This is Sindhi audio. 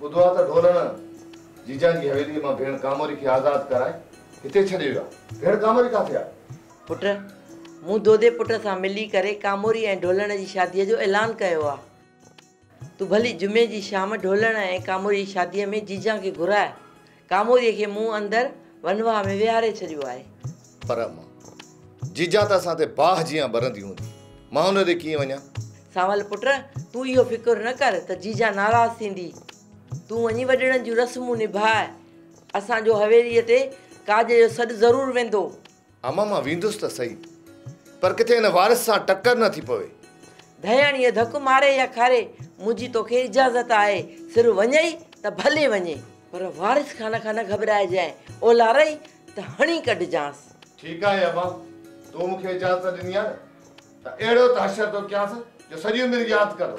ٻڌو آ ته ڍولڻ جيجان جي حويليء مان ڀيڻ ڪاموري کي آزاد ڪرائي هتي ڇڏي ويو آ. ڀيڻ ڪاموري ڪاٿي آ؟ پٽ، مون دودي پٽ سان ملي ڪري ڪاموري ۽ ڍولڻ جي شاديء جو اعلان ڪيو آ. تون ڀلي جمعي جي شام ڍولڻ ۽ ڪاموري جي شاديء ۾ جيجان کي گهراء. ڪاموريء کي مون اندر ونواهه ۾ ويهاري ڇڏيو آهي. پر امان، جيجان ته اسان تي باهه جيان ٻرندي هوندي. مان ان ڏي ڪيئن وڃان؟ سانول پٽ، تون اهو فڪر نه ڪر ته جيجان ناراض ٿيندي. تون وڃي وڏڙن جون رسمون نڀاء. اسان جو حويليء تي ڪاڄ جو سڏ ضرور ويندو. امان مان ويندس ته سهي، پر ڪٿي هن وارث سان ٽڪر نه ٿي پوي. ڌياڻيء ڌڪ ماري يا کاري، منهنجي توکي اجازت آهي. سر وڃئي ته ڀلي وڃي، پر وارث خان کان نه گهٻرائجانء، اولارئي ته هڻي ڪڍجانس. ٺيڪ آهي امان، تو مون کي اجازت ڏني آهي نه ته اهڙو ته حشر ٿو ڪيانس جو سڄي عمر ياد ڪندو.